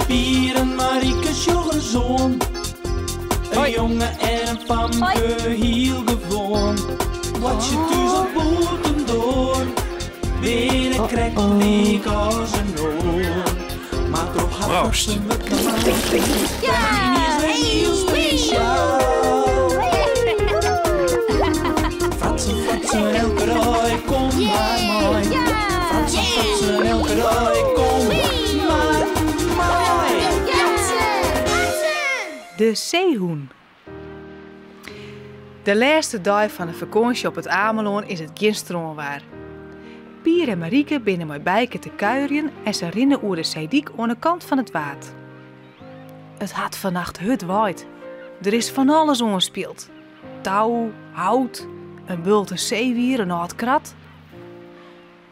Pier en Marieke sjogge ris oan. In jonge en in famke, hiel gewoan. Boartsje thús of bûtendoar, binne krekt lyk as in oar. Mar troch har Proost. fratsen wurdt normaal. Yniens wer hiel spesjaal. Fratsen, fratsen, elke dei, kom mar mei. Fratsen, fratsen, elke dei, kom mar mei. De seehûn. De lêste dei fan de fakânsje op It Amelân is it gjin strânwaar. Pier en Marieke binne mei Bijke te kuierjen en se rinne oer de seedyk oan de kant fan it Waad. It hat fannacht hurd waaid. Der is fan alles oanspield. Tou, hout, in bulte seewier, in âld krat.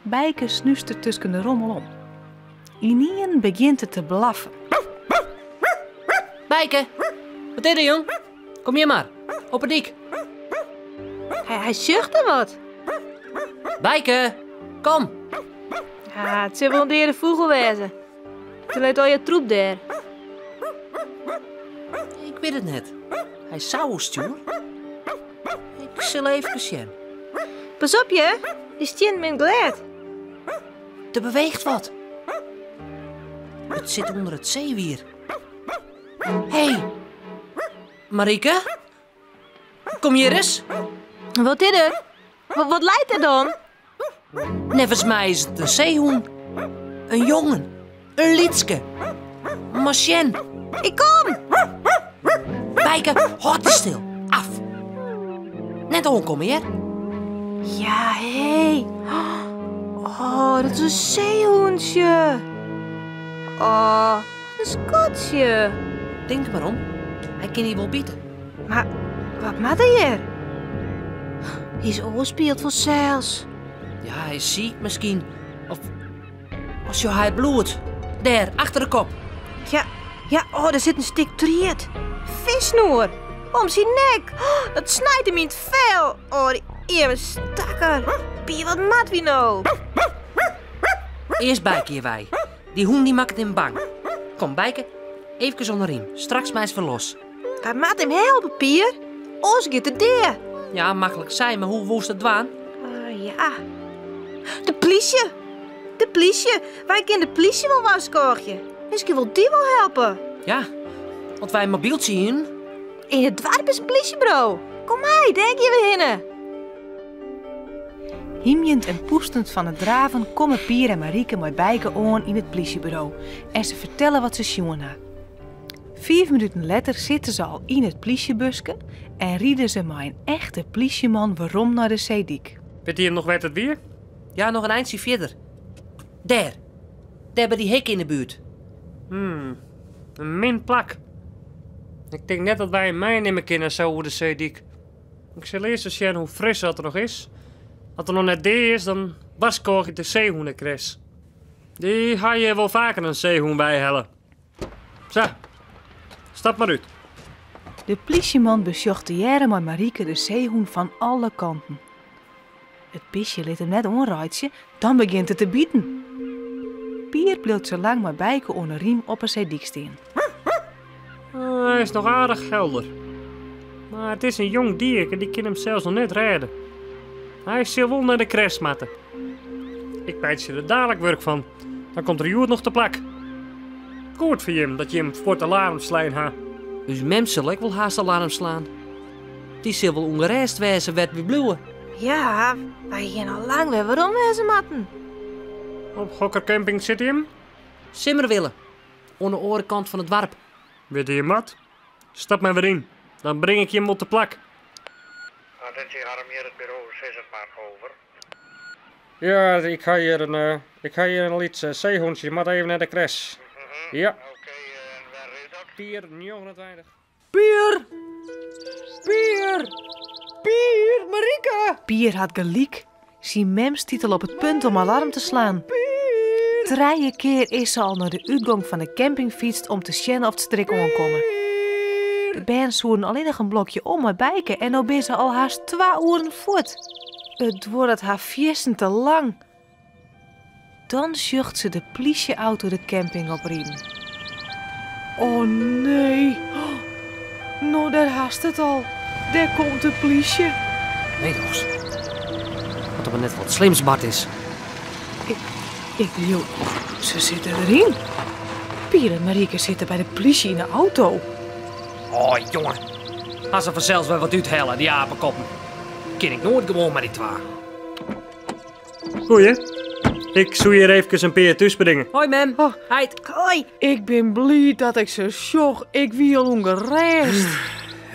Bijke snústert tusken de rommel om. Ynienen begjint it te blaffen. Bijke, wat is der jong? Kom hjir mar, op 'e dyk. Hy, hy sjocht der wat. Bijke, kom. Ja, it sil wol in deade fûgel wêze. Der leit al je troep dêr. Ik wit it net. Hy is sa oerstjoer. Ik sil efkes sjen. Pas op je, dy stiennen binne glêd. Der beweecht wat. It sit ûnder it seewier. Hé, Marieke? Kom hjir ris. Wat is der? Wat, wat leit der dan? Neffens my is it in seehûn. In jongen. In lytske. Mar sjen. Ik kom! Bijke, hâld dy stil. Af. Net oankomme, hear. Ja, hé. Oh, dat is in seehûntsje. Oh, in skatsje. Tink der mar om. Hy kin dy wol bite. Mar wat moat er hjir? Hy is oanspield fansels. Ja, hy is siik miskien. Of as jo hy bloed. Dêr, achter de kop. Ja, ja, oh, der sit in stik tried. Fissnoer. Om syn nek. Oh, dat snijt him yn it fel. Oh, dy earme stakker. Pier, wat moat wy no? Earst Bijke hjir wei. Dy hûn dy makket him bang. Kom, Bijke, eefkes oan de riem. Straks meist wer los. Wy moatte him helpe, Pier. Oars giet er dea. Ja, maklik sein, mar hoe wolst dat dwaan? Uh, ja. De plysje. De plysje. Wy kinne de plysje wol warskôgje. Miskien wol dy wol helpe. Ja, want wy in mobyltsje hienen. Yn it doarp is in plysjeburo. Kom mei, dêr gean we hinne. Hymjend en pûstend fan it draven komme Pier en Marieke mei Bijke oan yn it plysjeburo en se fertelle wat se sjoen ha. Fiif minuten letter sitte se al yn it plysjebuske en ride se mei in echte plysjeman werom nei de seedyk. Wit jim noch wêr't it wie? Ja, noch in eintsje fierder. Dêr. Dêr by dy hik yn de buert. Hmm, in min plak. Ik tink net dat wy him meinimme kinne sa oer de seedyk. Ik sil earst ris sjen hoe fris oft er noch is. As er noch net dea is, dan warskôgje ik de seehûnekres. Dy ha hjir wol faker in seehûn weihelle. Sa, stap mar út. De plysjeman besjocht tegearre mei Marieke de seehûn fan alle kanten. It bistje lit him net oanreitsje, dan begjint it te biten. Pier bliuwt sa lang mei Bijke oan 'e riem op 'e seedyk stean. Hy is noch aardich helder. Mar it is in jong dierke, dy kin himsels noch net rêde. Hy sil wol nei de kres moatte. Ik meitsje der dalik wurk fan, dan komt er hjoed noch te plak. Goed foar jim dat jim fuort alarm slein ha. Us mem sil ek wol haast alarm slaan. Dy sil wol ûngerêst wêze wêr't wy bliuwe. Ja, wy hiene al lang wer werom wêze moatten. Op hokker camping sit jim? Simmerwille, oan de oare kant fan it doarp. Witte jim wat? Stap mar wer yn, dan bring ik jim wol te plak. Attintie Harm, hjir it buro, sis it mar, over. Ja, ik ha hjir in, eh, ik ha hjir in lyts eh, seehûntsje, moat even nei de kres. Ja. Oké, en wêr is dat? Pier 29. Pier! Pier! Pier, Marieke! Pier hat gelyk. Syn mem stiet al op it punt om alarm te slaan. Trije kear is se al nei de útgong fan de camping fytst om te sjen oft se der ek oankomme. De bern soenen allinnich in blokje om mei Bijke en no binne se al hast twa oeren fuort. It duorret har fierstente lang. Dan sjocht se de plysje-auto de camping opriden. Oh nee. No, dêr hast it al. Dêr komt de plysje. Nee dochs. Wat der mar net wat slims bard is. Ik leau, se sitte deryn. Pier en Marieke sitte by de plysje yn de auto. Oh jonge, ha se fansels wer wat úthelle, dy apekoppen. Kin ik noait gewoan mei dy twa. Goeie. Ik soe hjir eefkes in pear thúsbringe. Hoi mem. Oh. Heit. Hoi. Ik bin bliid dat ik se sjoch. Ik wie al ûngerêst.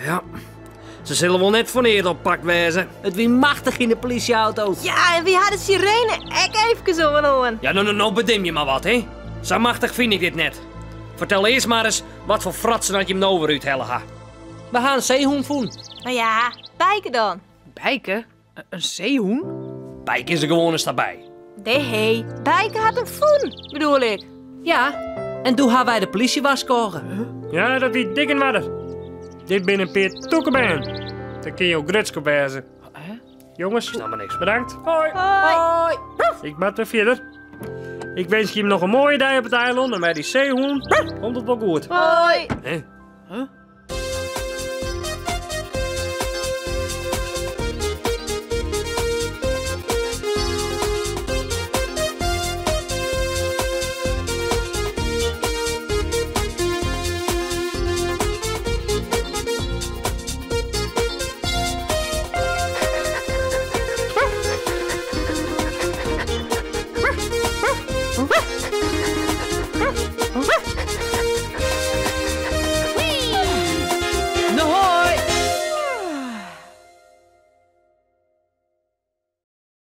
Ja. Se sille wol net foar neat oppakt wêze. It wie machtich yn de plysjeauto. Ja, en wy ha de sirene ek eefkes oan. Ja, no, no, no bedim je mar wat, hè? Sa machtich fyn ik dit net. Fertel earst mar ris wat foar fratsen dat jim no wer úthelle ha. We ha in seehûn fûn. No ja, Bijke dan. Bijke? In seehûn? Bijke is der gewoan ris by. Nee, Bijke hat him fûn, bedoel ik. Ja, en doe ha wy de plysje warskôge. Ja, dat wie dik in oarder. Dit binne in pear tûke bern. Dêr kinne jo grutsk op wêze. Jonges, Snap mar niks. bedankt. Hoi. Hoi. Ik moat wer fierder. Ik winsk jim noch in moaie dei op it eilân en mei dy seehûn komt it wol goed. Hoi. Hè?